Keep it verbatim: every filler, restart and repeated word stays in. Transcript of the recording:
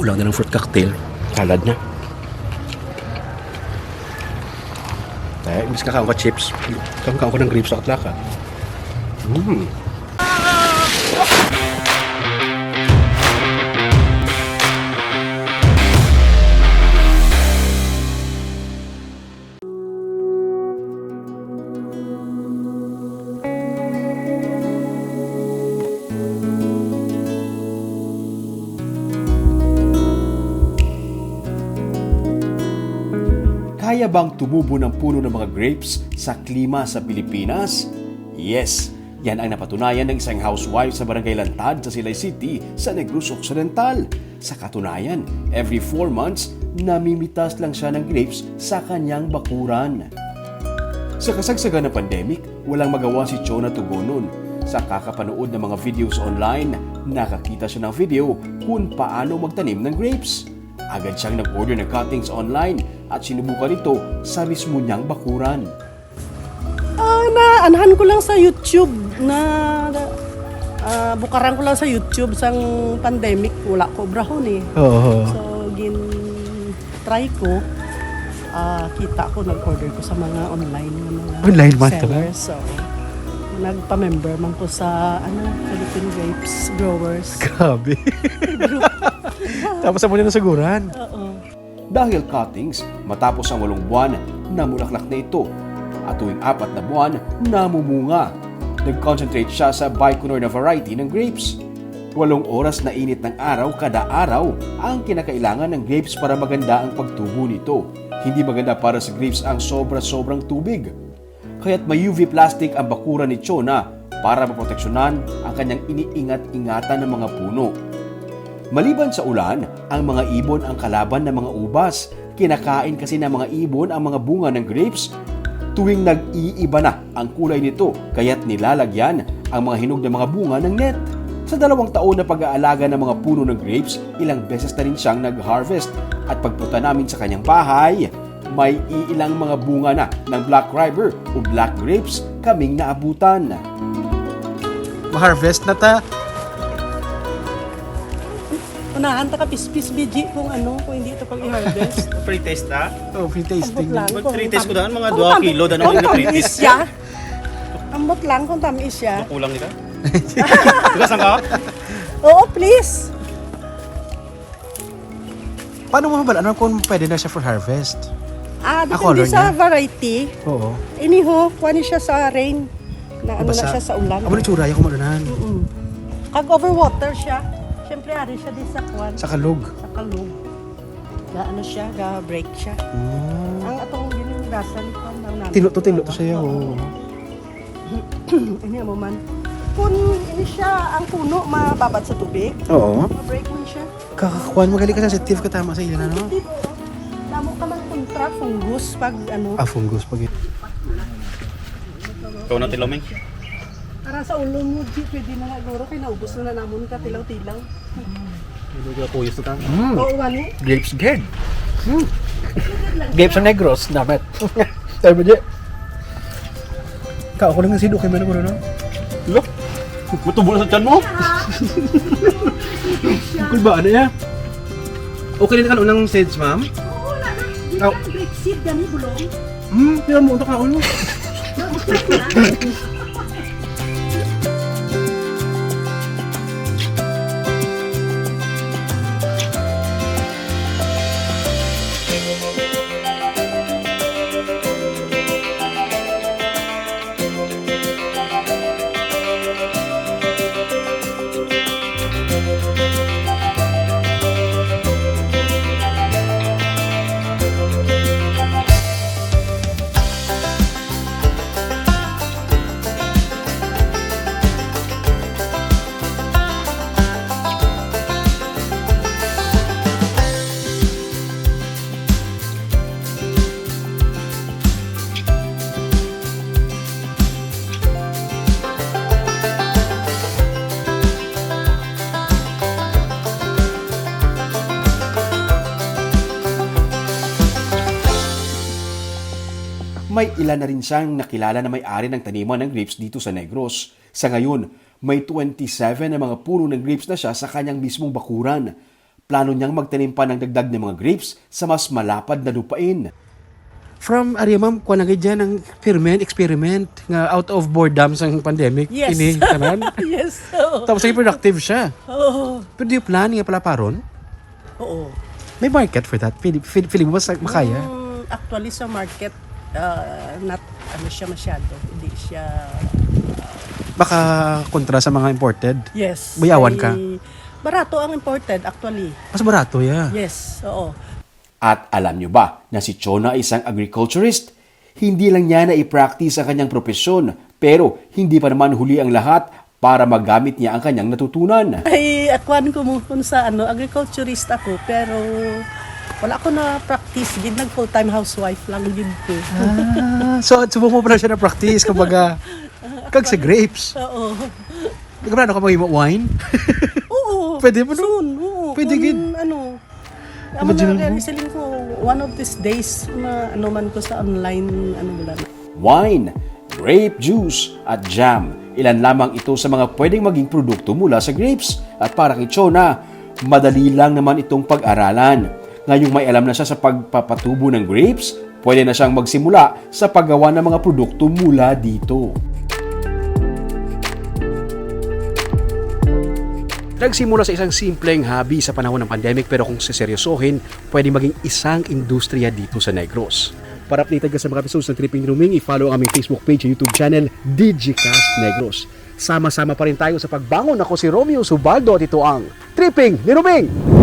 Kulang na ng fruit cocktail. Salad na. Eh, imbis kakaon ka chips, kakaon ko ng grapes sa Atlaka. Mm. Kaya bang tumubo ng puno ng mga grapes sa klima sa Pilipinas? Yes, yan ang napatunayan ng isang housewife sa Barangay Lantad sa Silay City sa Negros Occidental. Sa katunayan, every four months, namimitas lang siya ng grapes sa kanyang bakuran. Sa kasagsagan ng pandemic, walang magawa si Chona tugunon. Sa kakapanood ng mga videos online, nakakita siya ng video kung paano magtanim ng grapes. Agad siyang nag-order ng cuttings online at sinubukan ito sa mismo niyang bakuran. Ah, naanhan ko lang sa YouTube na, ah, bukaran ko lang sa YouTube sang pandemic, wala ko obrahon eh. Oo. So, gin-try ko, ah, kita ko, nag-order ko sa mga online nga mga Online man to, sellers. So, nagpa-member man ko sa, ano, Philippine Grapes Growers. Grabe. Tapos amo na nasuguran. Oo. Dahil cuttings, matapos ang walong buwan, namulaklak na ito. At tuwing apat na buwan, namumunga. Nag-concentrate siya sa Baikonur na variety ng grapes. Walong oras na init ng araw kada araw ang kinakailangan ng grapes para maganda ang pagtubo nito. Hindi maganda para sa grapes ang sobra-sobrang tubig. Kaya't may U V plastic ang bakuran ni Chona para maproteksyonan ang kanyang iniingat-ingatan ng mga puno. Maliban sa ulan, ang mga ibon ang kalaban ng mga ubas. Kinakain kasi ng mga ibon ang mga bunga ng grapes. Tuwing nag-iiba na ang kulay nito, kaya't nilalagyan ang mga hinog ng mga bunga ng net. Sa dalawang taon na pag-aalaga ng mga puno ng grapes, ilang beses na rin siyang nag-harvest. At pagpunta namin sa kanyang bahay, may iilang mga bunga na ng black river o black grapes kaming naabutan. Ma-harvest na ta. Unahan ta ka pispis, B G, kung ano, kung hindi ito pag i-harvest. Pre-taste na? Oh, free tasting. Ambot lang Mag kung pre-taste ko tam-, daan, mga kung dua tam-, kilo, daan kung ang pre-taste tamis siya. Ambot lang kung tamis siya. Kulang nila? Tigas ang ka? Oo, please. Paano mo mabal-an kung pwede na siya for harvest? Ah, Ah, depende color sa niya? Variety. Oo. Iniho, kuha ni siya sa rain. Na ano na Mabasa. Siya sa ulan. Amo na tsura, yung kumalunan. Mm-mm. Kag overwater siya. Siyempre, ari siya di sa kwan. Sa kalog. Sa kalog. Ga ano siya, ga break siya. Mm. Ang atong gining gasa ni kwan lang namin. Tilo to, tilo to siya, Oo. Oo. Ini mo man. Kung ini siya, ang puno, mababad sa tubig. Oo. Ma-break man siya. Kakakuan, magaling ka sensitive ka tama sa ila, no? Sensitive, oo. Damo ka man kontra fungus pag ano. Ah, fungus pag Ikaw na, Tiloming. Para sa ulo mo, G, pwede na nga, guro, kay naubos na na namon ka, tilaw-tilaw. Hindi ko kuyos ka. Mm. Oo, wani. Grapes gid. Mm. Grapes sa Negros, dapat. Sabi mo, G. Ka, ako lang yung sido kay Melo, no? Lo? Matubo na sa tiyan mo? Kul ba, ano ya? Okay na ka unang seeds, ma'am? Oo, wala na. Di Aw. Ba, grape seed, gani, bulong? Hmm, tira mo, unta ka, ano? May ilan na rin siyang nakilala na may-ari ng taniman ng grapes dito sa Negros. Sa ngayon, may twenty-seven na mga puno ng grapes na siya sa kanyang mismong bakuran. Plano niyang magtanim pa ng dagdag ng mga grapes sa mas malapad na lupain. From, ari, ma'am, kuha na gid yan ang experiment, experiment nga out of boredom sang pandemic. Yes. Ini, tanan. Yes. Oo. Tapos, naging productive siya. Oo. Pero do you plan nga palaparon? Oo. May market for that? Feeling, feel, feeling mo mas makaya? Mm, actually, sa market, uh, not, ano siya masyado. Hindi siya, uh, Baka kontra sa mga imported? Yes. Buyawan ka? Ay, barato ang imported, actually. Mas barato, yeah. Yes, oo. At alam nyo ba na si Chona ay isang agriculturist? Hindi lang niya na-practice ang kanyang propesyon, pero hindi pa naman huli ang lahat para magamit niya ang kanyang natutunan. Ay, akwan ko mo kung sa, ano, agriculturist ako, pero wala ako na-practice gid, nag full-time housewife lang gid ko. Ah, so, subong mo pala siya na-practice, kumbaga, kag sa grapes. Oo. Nagplano ka mo wine? Oo. Pwede mo, no? Soon, oo. Pwede gid. Kung ano, Amo na, mo? Siling ko, one of these days, ma-, ano man ko sa online, ano, wala na. Wine, grape juice, at jam. Ilan lamang ito sa mga pwedeng maging produkto mula sa grapes. At para kay Chona, madali lang naman itong pag-aralan. Ngayong may alam na siya sa pagpapatubo ng grapes, pwede na siyang magsimula sa paggawa ng mga produkto mula dito. Nagsimula sa isang simpleng hobby sa panahon ng pandemic, pero kung seseryosohin, pwede maging isang industriya dito sa Negros. Para updated ka sa mga episodes ng Tripping Ruming, i-follow ang aming Facebook page at YouTube channel, Digicast Negros. Sama-sama pa rin tayo sa pagbangon. Ako si Romeo Subaldo at ito ang Tripping ni Ruming!